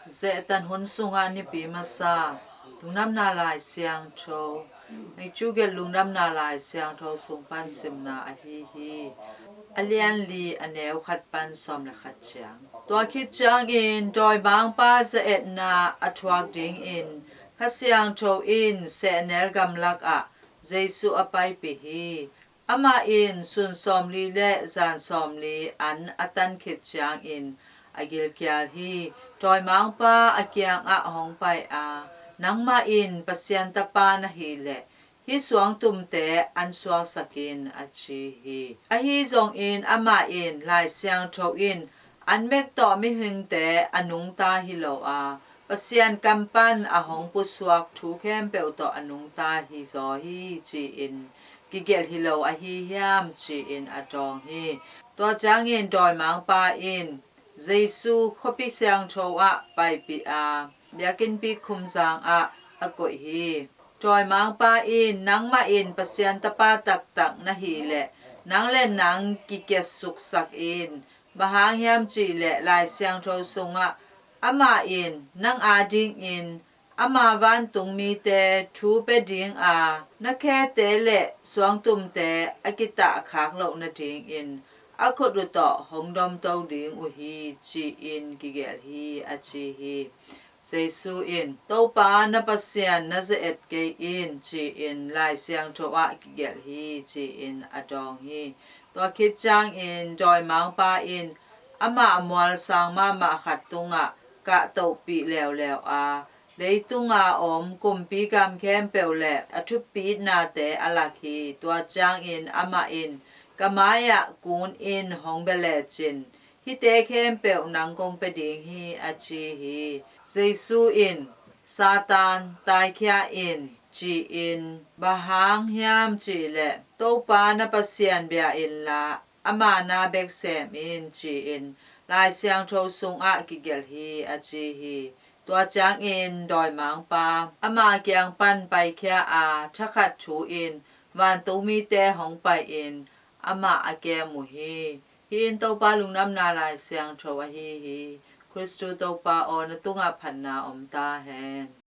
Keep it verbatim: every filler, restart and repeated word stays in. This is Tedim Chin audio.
Zehtan hun sungah nipi masa Lungdamna Lai Siangtho, Matthew gelh Lungdamna Lai Siangtho sung pan simna ahi hi. A lian li, a neu khat pan sawm le khat ciang. Tua khit ciangin dawimangpa za-etna a thuak dingin Kha Siangtho in sehnel gamlak ah Jesu a paipih hi. Amah in sun sawmli le zan sawmli an a tan khit ciangin a gilkial hi. Dawimangpa a kiangah hong pai a, "Nangmah in Pasian Tapa na hih leh, hih suangtumte an suaksak in," a ci hi. Ahi zongin amah in, "Lai Siangtho in an mek tawh mihingte a nungta hi lo a, Pasian kam pan a hong pusuak thu khempeuh tawh a nungta hi zaw hi," ci-in kigelh hi lo ahi hiam, ci-in a dawng hi. Tua ciangin dawimangpa in Jesu khuapi siangtho ah paipih a, biakinnpi khumzang ah a koih hi. Dawimangpa in, "Nangmah in Pasian Tapa taktak na hih leh, nang le nang kikiatsuksak in. Bang hang hiam cih leh Lai Siangtho sungah amah in nang adingin ama vantung mite thu pia ding a, na khete le suangtumte a kitahkhak loh nadingin a khut uh tawh hong domto ding uh hi," ci-in kigelh hi, a ci hi. Jesu in, "Topa na Pasian na ze-et kei in," ci-in Lai Siangtho ah kigelh hi, ci-in a dawng hi. Tua khit ciangin dawimangpa in amah mualsang mahmah khat tungah kahtohpih leuleu a, "Leitunga om kumpi gam khempeuh le a thupitnate a lak hi. Tua ciangin amah in ka mai-ah kun in hong bia lecin, hihte khempeuh nang kong pia ding hi," a ci hi. Jesu in, "Satan, taikhia in," ci-in, "Bang hang hiam cih leh, 'Topa na Pasian bia inla ama na bek sem in,' ci-in Lai Siangtho sungah kigelh hi," a ci hi. Tua ciangin dawimangpa ama kiang pan paikhia a, thakhat thu-in vantung mite hong pai-in amah a kem uh hi. Hih in Topa Lungdamna Lai Siangtho ahi hi. Khristu Topa aw, na tungah phatna om ta hen.